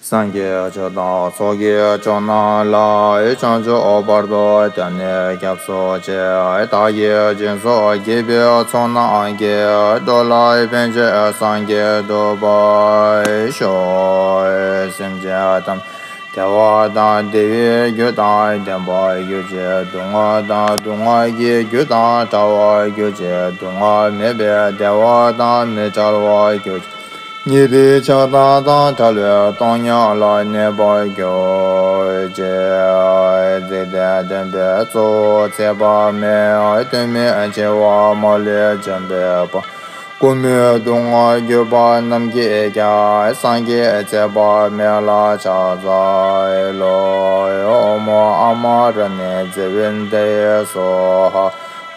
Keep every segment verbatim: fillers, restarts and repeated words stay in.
སངས་རྒྱས་ཆོས་དང་ཚོགས་ཀྱི་མཆོག་རྣམས་ལ། བྱང་ཆུབ་བར་དུ་བསྐྱངས་ནས་སྐྱབས་སུ་མཆི། བདག་གིས་སྦྱིན་སོགས་བགྱིས་པའི་ཚོགས་རྣམས་ཀྱིས། འགྲོ་ལ་ཕན་ཕྱིར་སངས་རྒྱས་འགྲུབ་པར་ཤོག། སེམས་ཅན་ཐམས་ཅད་བདེ་བ་དང་བདེ་བའི་རྒྱུ་དང་ལྡན་པར་གྱུར་ཅིག། སྡུག་བསྔལ་དང་སྡུག་བསྔལ་གྱི་རྒྱུ་དང་བྲལ་བར་གྱུར་ཅིག། སྡུག་བསྔལ་མེད་པའི་བདེ་བ་དང་མི་འབྲལ་བར་གྱུར་ཅིག། ཉེས་པའི་ཆགས་སྡང་དང་བྲལ་བའི་སྟོང་ཉིད་ལ་གནས་པར་གྱུར་ཅིག། འཇིག་རྟེན་བསྟན་པའི་གཙོ་བོ་ཚེ་དཔག་མེད། དོན་མེད་འཆི་བ་མ་ལུས་འཇོམས་པའི་དཔལ། ཀུ་མུད་སྡུག་བསྔལ་གྱུར་པ་རྣམས་ཀྱིས་ཀྱང་། སངས་རྒྱས་ཚེ་དཔག་མེད་ལ་ཕྱག་འཚལ་ལོ། ཨོཾ་ཨ་མ་ར་ཎི་ཛེ་བན་ཏ་ཡེ་སྭཱ་ཧཱ།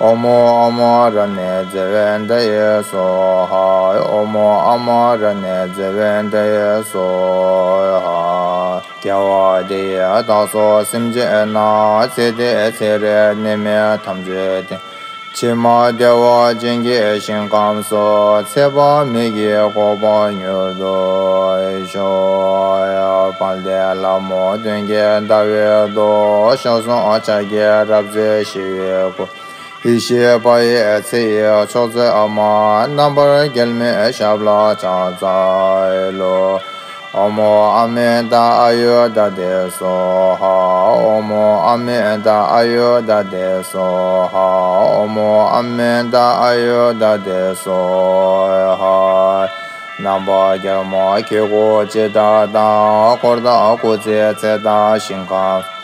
ཨོཾ་ཨ་མ་ར་ཎི་ཛེ་བན་ཏ་ཡེ་སྭཱ་ཧཱ། ཨོཾ་ཨ་མ་ར་ཎི་ཛེ་བན་ཏ་ཡེ་སྭཱ་ཧཱ། དགེ་བ་འདི་ཡིས་བདག་སོགས་སེམས་ཅན་རྣམས། ཚེ་འདི་ཚེ་རིང་ནད་མེད་ཐམས་ཅད་བདེ། ཕྱི་མ་བདེ་བ་ཅན་གྱི་ཞིང་ཁམས་སུ། ཚེ་དཔག་མེད་ཀྱི་གོ་འཕང་མྱུར་དུ་ཤོག། དཔལ་ལྡན་ལྷ་མོ་སྟོན་ཀའི་ཟླ་བའི་མདོག། སྐྱོ་གསུམ་ཕྱག་རྒྱའི་རབ་མཛེས་ཞི་བའི་སྐུ། ཡེ་ཤེས་དཔལ་ཡེ་ཚེ་ཡི་མཆོག་སྩོལ་མ། རྣམ་པར་རྒྱལ་མའི་ཞབས་ལ་ཕྱག་འཚལ་ལོ། ཨོཾ་ཨ་མི་ཏ་ཨ་ཡུ་དྷ་དེ་སྭཱ་ཧཱ། ཨོཾ་ཨ་མི་ཏ་ཨ་ཡུ་དྷ་དེ་སྭཱ་ཧཱ། ཨོཾ་ཨ་མི་ཏ་ཨ་ཡུ་དྷ་དེ་སྭཱ་ཧཱ། རྣམ་པ་རྒྱལ་མོ་ཁྱེད་སྐུ་ཅི་འདྲ་དང་། འཁོར་དང་སྐུ་ཚེའི་ཚད་དང་ཞིང་ཁམས།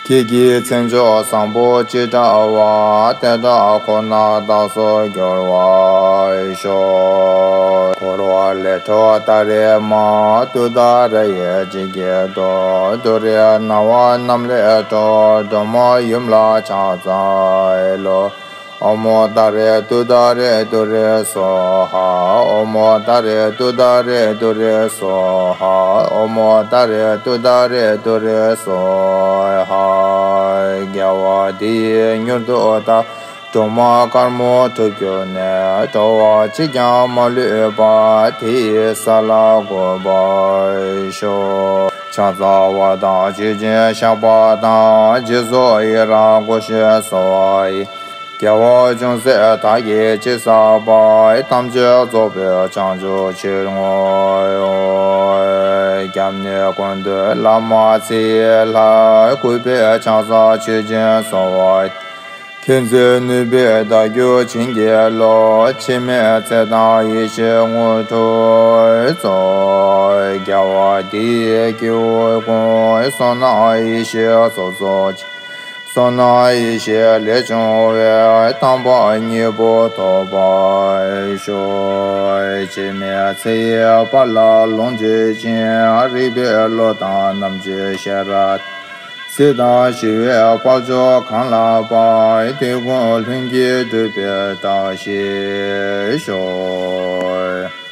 ཁྱེད་ཀྱི་མཚན་མཆོག་བཟང་པོ་ཅི་འདྲ་བ། དེ་འདྲ་ཁོ་ན་བདག་སོགས་འགྱུར་བར་ཤོག། འཁོར་བ་ལས་སྒྲོལ་ཏཱ་རེ་མ། ཏུཏྟཱ་ར་ཡེ་ཇི་ཀི་ཏོ། ཏུ་རེ་ན་བ་རྣམས་ལས་སྒྲོལ། སྒྲོལ་མ་ཡུམ་ལ་ཕྱག་འཚལ་ལོ། ཨོཾ་ཏཱ་རེ་ཏུཏྟཱ་རེ་ཏུ་རེ་སྭཱ་ཧཱ། ཨོཾ་ཏཱ་རེ་ཏུཏྟཱ་རེ་ཏུ་རེ་སྭཱ་ཧཱ། ཨོཾ་ཏཱ་རེ་ཏུཏྟཱ་རེ་ཏུ་རེ་སྭཱ་ཧཱ། དགེ་བ་འདི་ཡིས་མྱུར་དུ་བདག། སྒྲོལ་མ་དཀར་མོ་འགྲུབ་གྱུར་ནས། འགྲོ་བ་གཅིག་ཀྱང་མ་ལུས་པ། དེ་ཡི་ས་ལ་འགོད་པར་ཤོག། ཕྱག་འཚལ་བ་དང་མཆོད་ཅིང་བཤགས་པ་དང་། རྗེས་སུ་ཡི་རང་བསྐུལ་ཞིང་གསོལ་བ་ཡི། དགེ་བ་ཅུང་ཟད་བདག་གིས་ཅི་བསགས་པ། ཐམས་ཅད་རྫོགས་པའི་བྱང་ཆུབ་ཕྱིར་བསྔོ། སྐྱབས་གནས་ཀུན་འདུས་བླ་མ་ཚེ་ཡི་ལྷ། གུས་པས་ཕྱག་འཚལ་མཆོད་ཅིང་གསོལ་བ། མཁྱེན་བརྩེ་ནུས་པས་བདག་རྒྱུད་བྱིན་གྱིས་རློབས། འཆི་མེད་ཚེ་དང་ཡེ་ཤེས་དངོས་གྲུབ་སྩོལ། དགེ་བ་འདི་ཡིས་སྐྱེ་བོ་ཀུན། བསོད་ནམས་ཡེ་ཤེས་ཚོགས་རྫོགས་ཕྱིར། བསོད་ནམས་ཡེ་ཤེས་ལས་བྱུང་བའི། དམ་པ་དངོས་པོ་ཐོབ་པར་ཤོག། འཆི་མེད་ཚེ་ཡི་དཔལ་ལ་ལོངས་སྤྱོད་ཅིང་། རིག་པའི་བློ་དང་རྣམ་དཔྱོད་ཤེས་རབ། སྲིད་དང་ཞི་བའི་དཔལ་མཆོག་གང་ལགས་པ། དེ་ཀུན་ལྷུན་གྱིས་གྲུབ་པའི་བཀྲ་ཤིས་ཤོག།